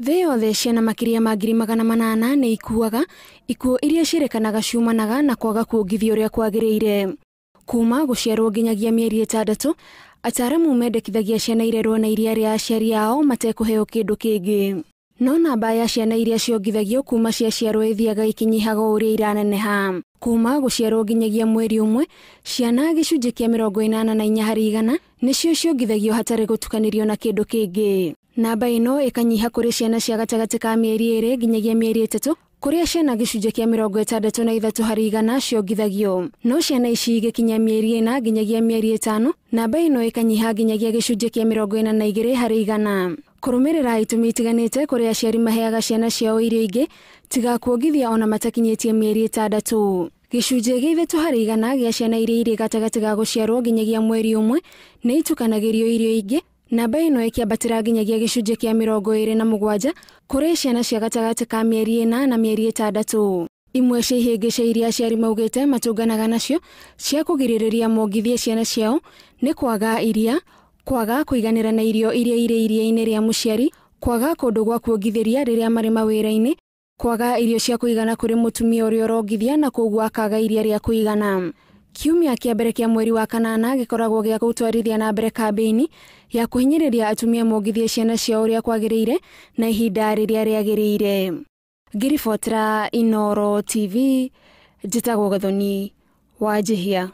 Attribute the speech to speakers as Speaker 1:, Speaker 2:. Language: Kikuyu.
Speaker 1: Thĩ yothe ciana makĩria ma 800,000 nĩ ikuaga, ikuũ iria ciĩrĩkanaga ciumanaga na kwaga kuongithio ũrĩa kwagĩrĩire. Kuma gũciarwo nginyagia mĩeri 6, ataaramu mendekithagia ciana irerwo na iria rĩa aciari ao matekũheo kĩndũ kĩngĩ. No namba ya ciana iria ciongithagio kuma ciaciarwo ĩthiaga ĩkĩnyihaga o ũrĩa iraneneha. Kuma gũciarwo nginyagia mweri 1, ciana gĩcunjĩ kĩa 84 harĩ igana nĩcio ciongithagio hatarĩ gũtukanĩrio na kĩndũ kĩngĩ. Namba ĩno ĩkanyiha kũrĩ ciana cia gatagatĩ ka mĩeri 2 nginyagia mĩeri 3, kũrĩa ciana gĩcunjĩ kĩa 63 harĩ igana ciongithagio. No ciana ici igĩkinya mĩeri 4 nginyagia mĩeri 5, namba ĩno ĩkanyiha nginyagia gĩcunjĩ kĩa 42 harĩ igana. Kũrũmĩrĩra itũmi itiganĩte kũrĩa aciari maheaga ciana ciao irio ingĩ tiga kuongithia ona matakinyĩtie mĩeri 6. Gĩcunjĩ gĩa 3 harĩ igana gĩa ciana iria irĩ gatagatĩ ga gũciarwo nginyagia mweri 1 nĩ itukanagĩrio irio ingĩ, namba ĩno ĩkĩambatĩra nginyagia gĩcunjĩ kĩa 27 kũrĩ ciana cia gatagatĩ ka mĩeri 4 na mĩeri 6. Imwe cia ihĩngĩca iria aciari maugĩte matũnganaga nacio cia kũgirĩrĩria mongithie ciana ciao nĩ kwaga iria, kwaga kũiganĩra na irio iria irĩ iria-inĩ rĩa mũciari, kwaga kũndũ gwa kuongithĩria rĩrĩa marĩ mawĩra-inĩ, kwaga irio cia kũigana kũrĩ mũtumia ũrĩa ũrongithia na koguo akaga iria rĩa kũigana. Kiumia kĩa mbere kĩa mweri wa 8 gĩkoragwo gĩa gũtwarithia na mbere kambĩini ya kũhinyĩrĩria atumia mongithie ciana ciao ũrĩa kwagĩrĩire na ihinda rĩrĩa rĩagĩrĩire. Ngĩribotera Inooro TV, njĩtagwo Gathoni Wanjihia.